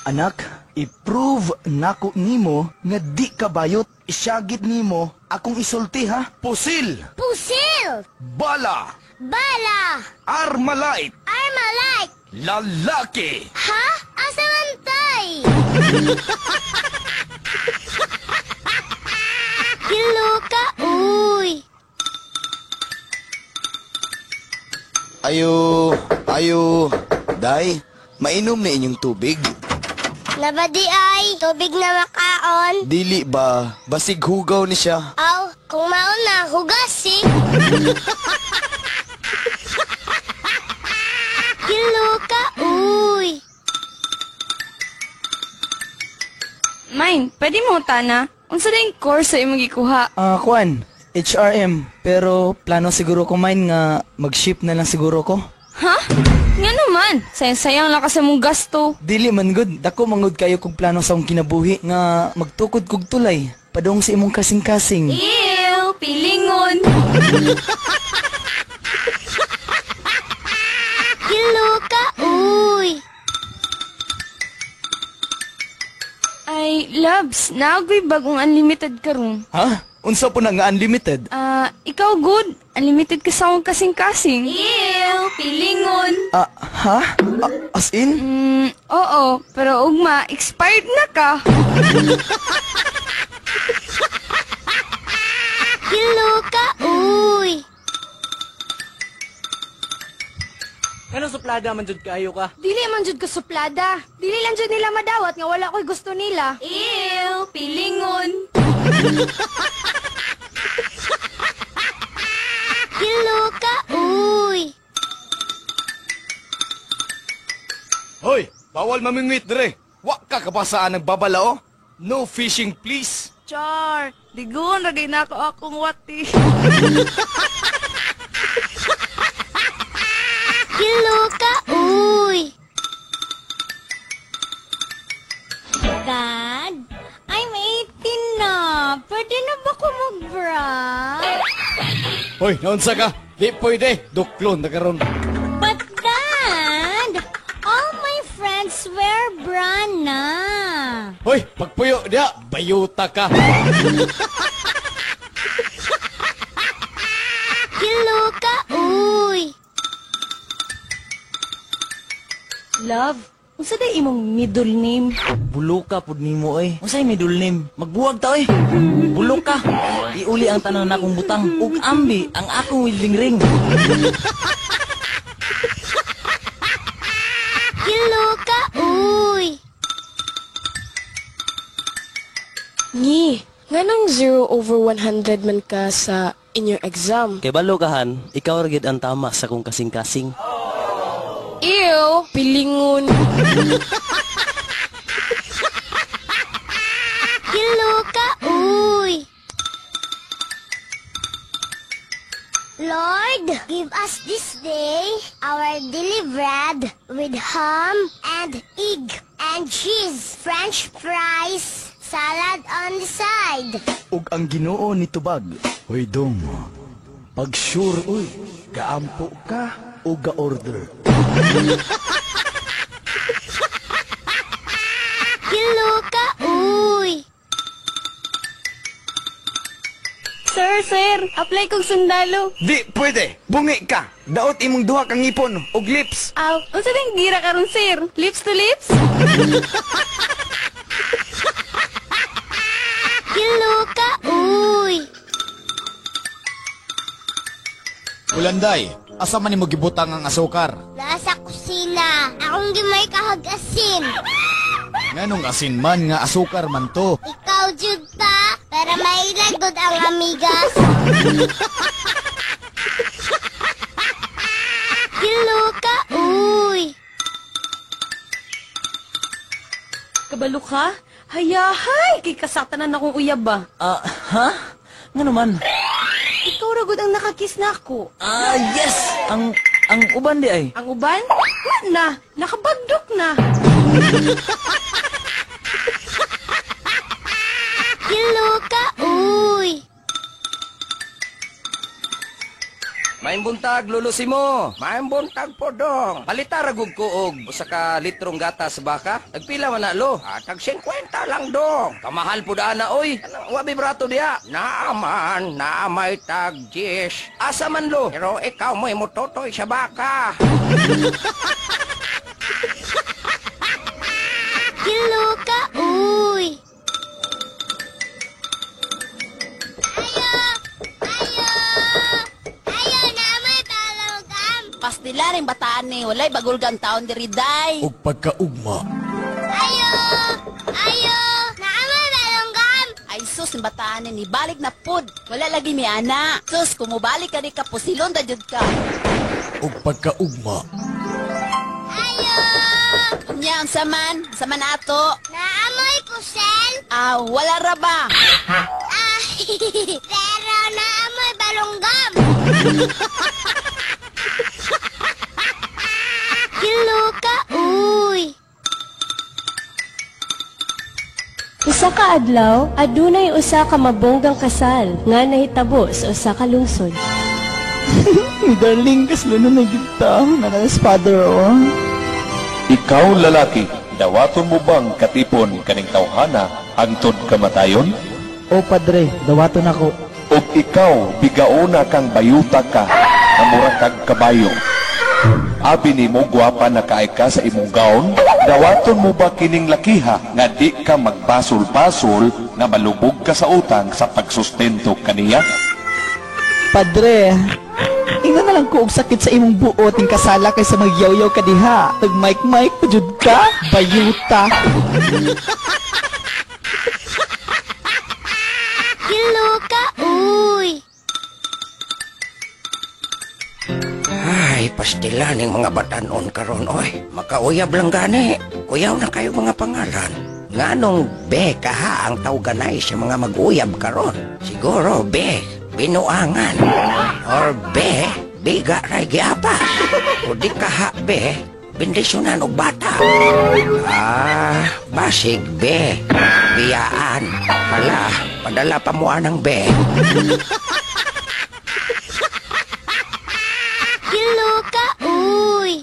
Anak, i-prove nako nimo nga di ka bayot. Isyagit nimo akong isulti, ha? Pusil! Pusil! Bala! Bala! Armalite! Armalite! Lalaki! Ha? Asa man tay? Giluka, uy! Ayo, ayo. Day, mainom na inyong tubig. Nabadi ay, tubig na makaon. Dili ba, basig hugaw ni siya. Aw, kung mauna, hugasi. Giluka, uy! Mine, pwede mo tana. Unsa na yung course sa imong gikuha? Ah, kuan, HRM. Pero plano siguro ko mine nga mag-ship na lang siguro ko. Ha? Nga naman, sayang-sayang lang kasi mong gasto. Dili man gud, dako mangud kayo kog plano sa akong kinabuhi nga magtukod kog tulay padung sa imong kasing-kasing. Ew, pilingon. Giluka, uy! Ay, loves, naagoy bagong unlimited karon. Ha? Unsa po na nga unlimited? Ah, ikaw good. Unlimited ka sa akong kasing-kasing. Ew, pilingon. Ah, ha? Ah, as in? Oo, pero ugma, expired na ka. Giluka, uy! Ano suplada man jud kayo ka? Dili man jud ko suplada. Dili lang jud nila madawat nga wala ko'y gusto nila. Ew, pilingon. Giluka, uy! Hoy, bawal mamingwit dire. Wa ka kabasaan ng babalao. No fishing, please. Char, digon ragay na ako akong wati. Giluka, uy! Dad, I'm 18 na. Pwede na ba ko mag-bra? Hoy, naunsa ka? Di pwede. Duklon na karon. But Dad, all my friends wear bra na. Hoy, pagpuyo diya, bayuta ka. Giluka, uy! Love, unsa day imong middle name? Buluka pud nimo oy. Unsay middle name? Magbuwag ta oy. Buluka. Iuli ang tanan nakong butang ug ambi ang akong wedding ring. Giluka, uy! Ngi, nganong 0/100 man ka sa inyong exam? Kay balo kahan, ikaw ra gyud ang tama sa kong kasing-kasing. Ew, pilingon. Giluka, uy! Lord, give us this day our daily bread with ham and egg and cheese, french fries, salad on the side. Ug ang Ginoo ni tubag. Hoy dong. Pag sure uy, gaampo ka o ga-order. Giluka, uy! Sir, sir, apply kog sundalo. Di pwede. Bungi ka. Daot imong duha kang ngipon ug lips. Aw, unsa ding gira karon, sir? Lips to lips? Giluka, uy! Ulanday, asa man nimo gibutang ang asukar? Nasa kusina, akong gimay kahag asin. Nganong asin man nga asukar man to? Ikaw, jud pa, para mailagod ang amigas. Giluka, uy! Kabalo ka? Hayahay! Kay kasaktanan akong uyab ba? Ah, ha? Ngano man? Ikaw ra gud ang nakakiss na ako. Ah, yes. Ang uban di ay. Ang uban? Wa na! Nakabagdok na! Giluka, uy! May Maayong buntag, Lolo Simo. Maayong buntag po dong. Palita ra gud ko og usa ka litrong gatas sa baka. Tagpila man na lo? Tag 50 lang dong. Kamahal pud ana oy. Ano, wa barato diha. Naaman, naamay tag 10. Asa man lo? Pero ikaw mo'y mutotoy sa baka. Kiluka, uy. Ayo! Ayo! Ayo, naamay balonggam. Pastilaring bataan ni, walay bagulgang taon diri day. Ug pagkaugma. Ayo! Ayo! Naamay balonggam. Ay sus, ang bataan ni, balik na pud. Wala lagi mi ana. Sus, kumubalik ka di ka, pusilon da jud ka. Ug pagkaugma. Ayo! Unya, unsa man? Unsa man ato? Naamoy kusel? Ah, wala ra ba? Ah, pero naamoy balonggam. Kiluka, uy. Usa ka adlaw, adunay usa ka mabonggang kasal nga nahitabo sa usa ka lungsod. Darling, kaslo na nagita. Nanalas father, oh. Ikaw lalaki, dawaton mo bang katipon kaning tawhana hangtod kamatayon? O padre, dawaton ako. Ug ikaw bigaona kang bayuta ka, nga mura kag kabayo. Abi nimo gwapa na kaay ka sa imong gaon, dawaton mo ba kining lakiha nga di ka magbasol-basol nga malubog ka sa utang sa pagsustento kaniya? Padre, ingnan na lang ko og sakit sa imong buot ning kasala kaysa magyawyaw ka diha. Tag mic mic pa jud ka, bayuta. Kiluka, uy. Ay, pastila ning mga batanon karon oy. Makauyab lang gani. Kuyaw na kayo mga pangalan. Nganong be kaha ang tawganay sa mga mag-uyab karon? Siguro be, binuangan. Or be, biga ray giapas. O di kaha be, bendisyonan og bata. Ah, basig be, biyaan. Hala, padala pa mo anang be. Kiluka, uy.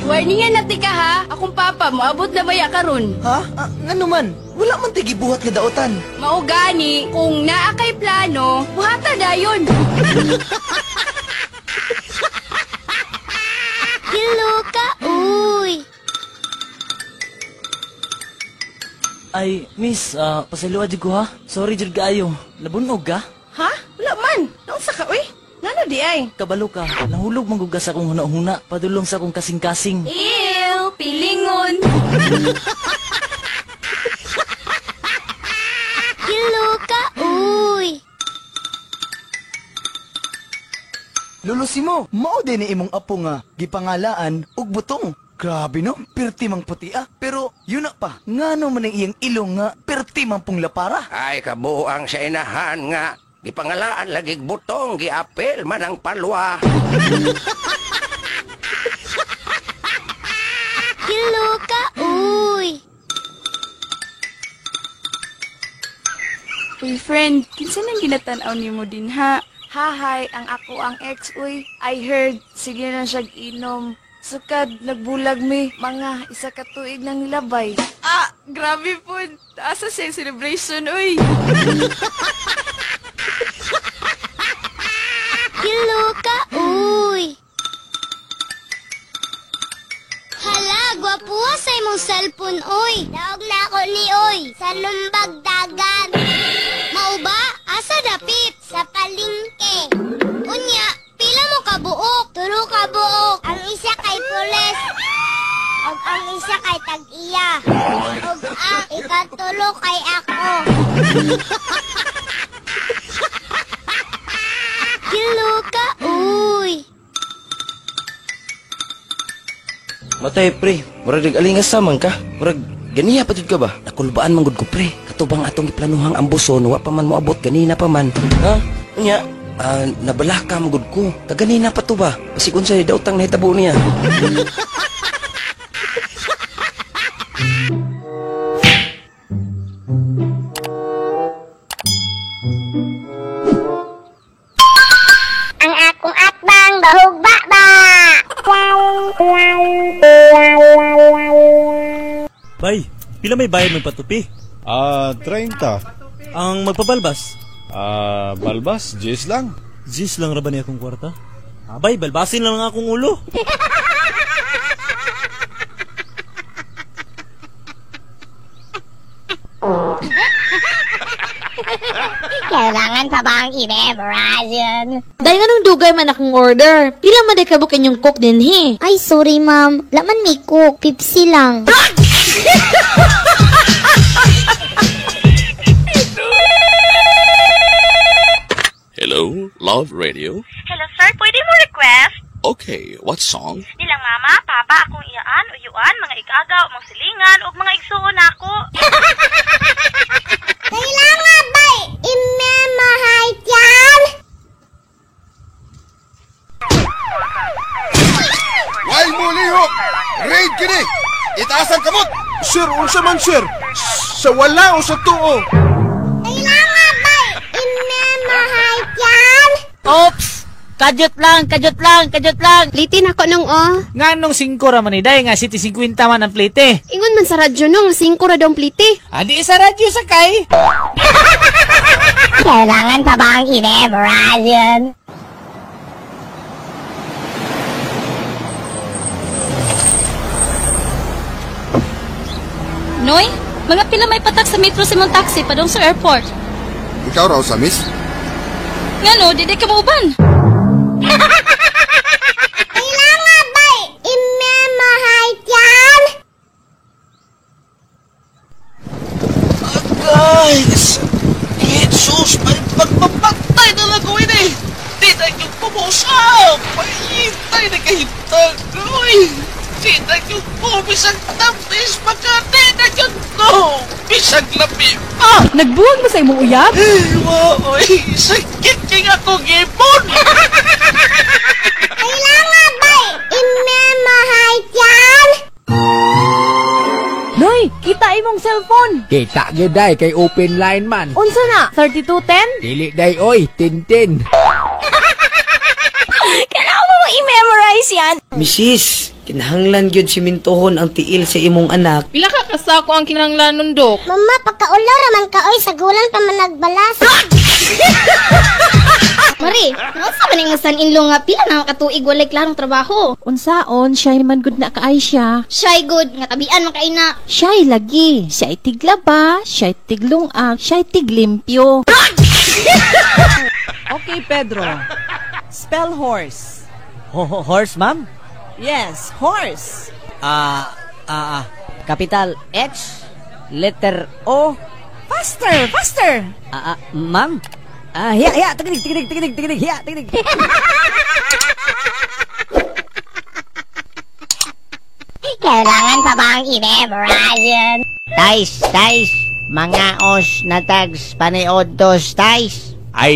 Warningan na ka ha. Akong papa, moabot na baya karon. Ha? Ah, ngano man? Wala man tay gibuhat nga daotan. Mao gani, kung naa kay plano, buhata dayon. Kiluka, uy. Ay, miss, pasayloa jud ko ha. Sorry jud kaayo. Nabunog ka? Ha? Wala man. Naunsa ka, uy? Ngano di ay? Kabalo ka. Nahulog man gud ka sa akong huna-huna. Padulong sa akong kasing-kasing. Ew, pilingon. Kiluka, uy. Lolo Simo, mao din ni imong apo nga gipangalaan og butong. Grabe no, pirti mang puti ah. Pero yun na pa, ngano man ang iyang ilong nga pirti man pong lapara. Ay, kabuang sa inahan nga. Gipangalaan lagi butong, giapel man ang palwa. Kiluka, uy. Uy, friend, kinsa nang ginatan-aw nimo din ha? Hahay, ang ako ang ex uy. I heard sige na siyag inom. Sukad nagbulag mi mga isa ka tuig nang nilabay. Ah, grabe pud. Asa siya yung celebration uy. Kiluka, uy. Hala, gwapuha sa imong cellphone, uy. Daog na ako ni uy. Sa lumbag dagan. Mao ba? Asa dapit? Sa palingke. Unya, pila mo kabuok? Tulo ka buok. Ang isa kay pulis. Og ang isa kay tag-iya. Og ang ikatulo kay ako. Kiluka, uy. Matay, pre. Murag nag-alingas sa man ka. Murag ganiya pa jud ka ba? Nakulbaan man gud ko, pre. Katubang atong giplanuhang ambuson, wa pa man moabot ganina pa man. Ha? Unya, nabalaka man gud ko. Kaganina pa to ba? Basig unsay daotang nahitabo niya. Bay, pila may bayad magpatupi? 30. Ang magpabalbas? Balbas, 10 lang. 10 lang ra ba niya akong kwarta? Abay, balbasin lang ang akong ulo. Kailangan pa bang i-memorize yan? Dahil nga nung dugay man akong order, pila man day kabuk inyong cook din he. Ay, sorry ma'am. Laman may cook. Pipsi lang. Hello, Love Radio. Hello sir, pwede mo request? Okay, what song? Nilang mama, papa, akong iyaan, uyuan, mga igagaw, mga silingan, ug mga igsuon ako. Kailangan ba i-memorize yan? Why mo lihok? Raid kini! Itaas ang kamot! Sir, unsa man sir? Sa wala o sa tuo? Kailangan ba i-memorize yan? Oops! Kadyot lang, kadyot lang, kadyot lang. Plite na ko nung oh. Nganong 5 ra man ni day nga city 50 man ang plite. Ingon man sa radyo nung 5 ra daw ang plite. Adi sa radyo sakay. Kailangan pa bang i-memorize yan? Noy, mga pila may patak sa metro sa imong taxi padung sa airport. Ikaw raw sa miss? Ngano, di ka mauban. Kailangan ba i-memorize yan? Guys! Jesus! May pagpapatay na lang ko ini! Di na yung kumusap! Mahintay na kahintag! Uy! Di na yung kumisag tapis! Makati na yung ko! Bisag labi pa! Nagbuwag mo sa imong uyab? Uy! Sakit king ako gipon! Kailangan ba i-memorize yan? Noy, kita imong cellphone. Kita gyud day kay open line man. Unsa na? 3210? Dili day oy, tintin. Kailangan mo i-memorize yan. Misis, kinahanglan gyud simintuhon ang tiil sa imong anak. Pila ka kasako ang kinahanglanon, Dok? Mama, pagkaulaw raman ka oy, sa gulang pa man nagbalas. Mari, naunsa man imong son-in-law nga pila na ka tuig walay klarong trabaho. Unsaon, siya man good na kaay siya. Shy good nga tabian man kay na. Siya'y lagi. Siya'y tiglaba, siya'y tiglungag, siya'y tiglimpyo. Okay, Pedro. Spell horse. Horse, ma'am? Yes, horse. Capital H, letter O. Faster, faster. Ma'am? Hiya, hiya, tigidig, tigidig, tigidig, tigidig, hiya, tigidig. Kailangan pa bang i-memorize yan? Tais, tais, mga os na tags, paniod dos, tais. Ay.